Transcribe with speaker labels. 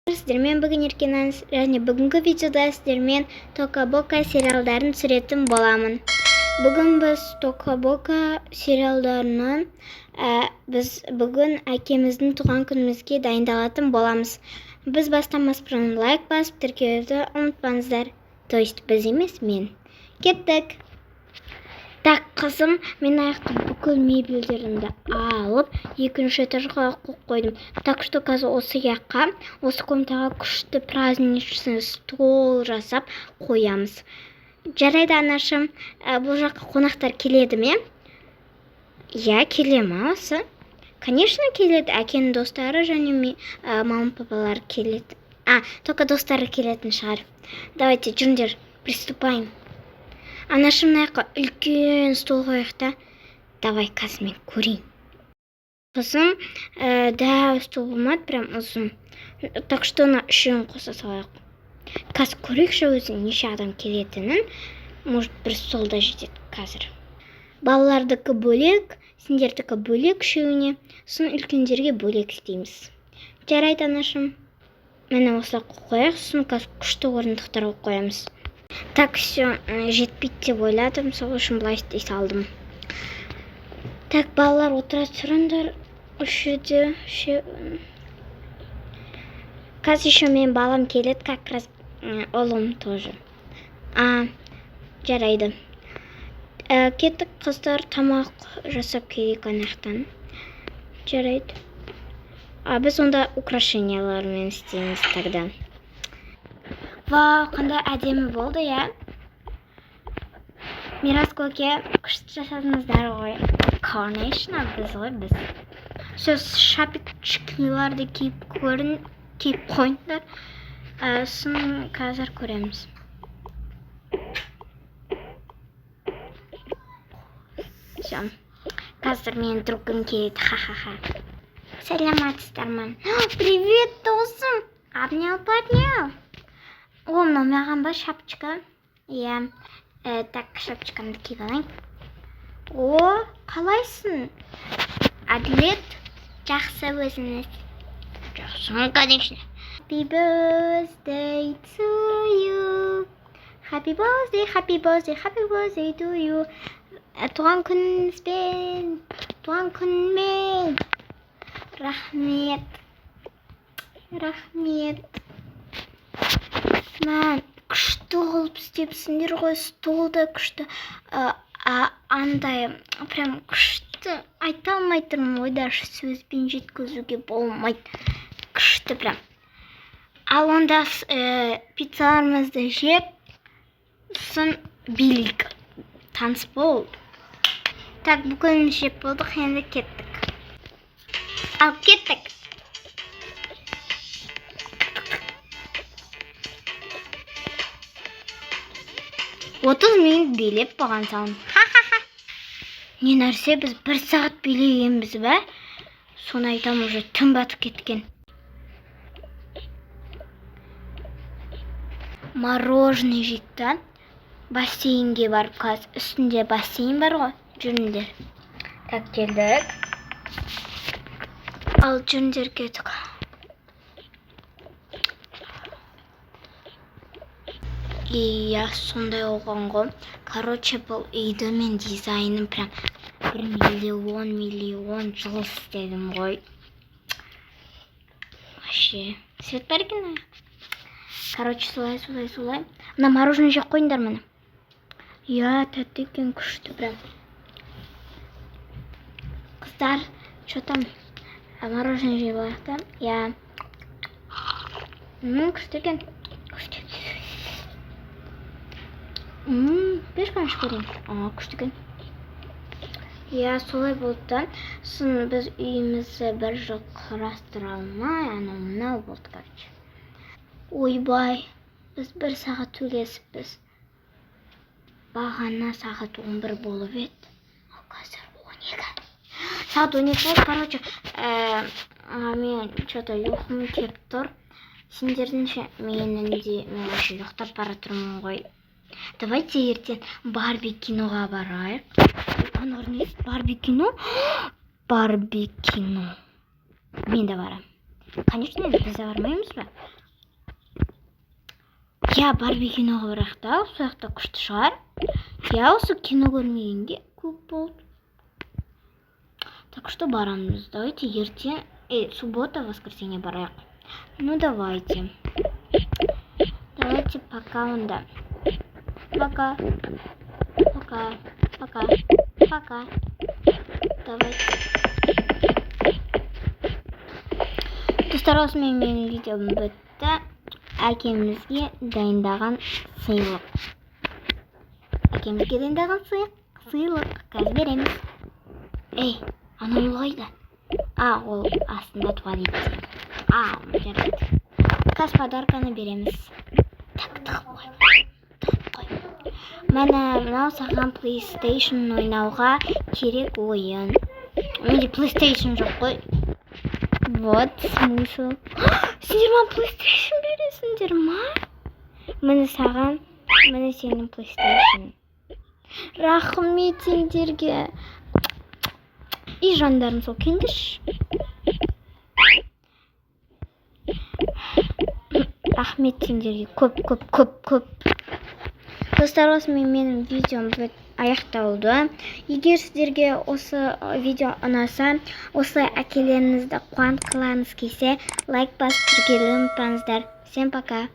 Speaker 1: Сіздермен бүгін Еркеназ және бүгінгі видеода сіздермен Тока Бока сериалдарын түсіретін боламын. Бүгін біз Тока Бока сериалдарынан біз бүгін әкеміздің туған күнімізге дайындалатын боламыз. Біз бастамас бұрын лайк басып, тіркелуді ұмытпаңыздар. То есть біз емес, мен. Кеттік. Так, қызым, мен аяқты бүкіл мебельдерімді алып, екінші этажға қойып қойдым. Так что қазір осы жаққа, осы комнатаға күшті праздничный стол жасап қоямыз. Жарайды, анашым, бұл жаққа қонақтар келеді ме? Иә, келе ма осы? Конечно, келеді. Әкенің достары және мама, папалар келеді. А, только достары келетін шығар. Давайте, жүріңдер, приступаем. Анашым, мына жаққа үлкен стол қояйық та. Давай, қазір мен көрейін. Қызым, дәу стол болмады, прям ұзын. Так что мына үшеуін қоса салайық. Қазір көрейікші өзі неше адам келетінін. Может, бір стол да жетеді қазір. Балалардікі бөлек, сендердікі бөлек үшеуіне, сосын үлкендерге бөлек істейміз. Жарайды, анашым. Міне, осылай қояйық, сосын қазір күшті орындықтар қойып қоямыз. Так, все, жетпейді деп ойладым, сол үшін былай істей салдым. Так, балалар, отыра тұрыңдар осы жерде. Қазір еще менің балам келеді, как раз ұлым тоже. А, жарайды. Кеттік, қыздар, тамақ жасап келейік ана жақтан. Жарайды. А біз онда украшениялармен істейміз тогда. Вау, қандай әдемі болды, иә? Мирас көке, күшті жасадыңыздар ғой. Конечно, біз ғой, біз. Все, шапочкаларды киіп көрін, киіп қойыңдар. Сосын қазір көреміз. Все. Қазір менің другым келеді, ха-ха-ха. Сәлеметсіздер ме? Привет, досым. Обнял, поднял. О, мынау маған ба шапочка? Иә. Так, шапочкамды киіп алайын. О, қалайсың? Әділет, жақсы, өзіңіз? Жақсы, конечно. Happy birthday to you. Happy birthday, happy birthday, happy birthday to you. Туған күніңізбен, туған күніңмен. Рахмет. Рахмет. Мә, күшті қылып істепсіңдер ғой, стол да күшті. Андай, прям күшті, айта алмай тұрмын ғой, даже сөзбен жеткізуге болмайды. Күшті прям. Ал онда пиццаларымызды жеп, сосын билейік. Танцпол. Так, бүкілін жеп болдық, енді кеттік. Ал кеттік. 30 минут билеп болған соң. Ха-ха-ха. Не нәрсе, біз бір сағат билегенбіз бе? Соны айтам, уже түн батып кеткен. Мороженое жейік та. Бассейнге барып қазір. Үстінде бассейн бар ғой. Жүріңдер. Так, келдік. Ал жүріңдер, кеттік. Иә, сондай болған ғой. Короче, бұл үйді мен дизайнын прям 1 миллион миллион жыл істедім ғой. Вообще, свет бар екен аяқта. Короче, солай, солай, солай. Мына мороженое жеп қойыңдар, міне. Иә, тәтті екен, күшті прям. Қыздар, что там? Мороженое жеп алайық та. Иә. Күшті екен. Күшті. Беш қанша көрейін. А, күшті екен. Иә, солай болды да. Сосын біз үйімізді бір жыл құрастыра алмай, анау мынау болды, короче. Ойбай, біз бір сағат сөйлесіппіз. Бағана сағат 11 болып еді. Ал қазір 12. Сағат 12 болды, короче, мен что-то ұйқым келіп тұр. Сендердің ше, менің де, мен вообще ұйықтап бара тұрмын ғой. Давайте ертең Барби киноға барайық. Аналар не? Барби кино? Барби кино. Мен де барамын. Конечно, енді біз де бармаймыз ба? Иә, Барби киноға барайық та, сол жақта күшті шығар. Иә, осы кино көрмегенге көп болды. Так что барамыз. Давайте ертең, суббота, воскресенье барайық. Ну, давайте. Давайте, пока онда. Пока. Пока. Пока. Пока. Давайте. Достар, осымен менің видеом бітті. Әкемізге дайындаған сыйлық. Әкемізге дайындаған сыйлық. Қазір береміз. Ей, анау қайда? А, ол астында, туалетте. А, жарайды. Қазір подарканы береміз. Так, тығып қой. Тығып қой. Міне, мынау саған PlayStation ойнауға керек ойын. Менде PlayStation жоқ қой. Вот смысл. Сендер маған PlayStation бересіңдер ма? Міне саған, міне сенің PlayStation. Рахмет сендерге. И жандарым сол, келіңдерші. Рахмет сендерге көп, көп, көп, көп. Достар, осымен менің видеом аяқталды. Егер сіздерге осы видео ұнаса, осылай әкелеріңізді қуантқыларыңыз келсе, лайк басып, тіркелуді ұмытпаңыздар. Всем пока.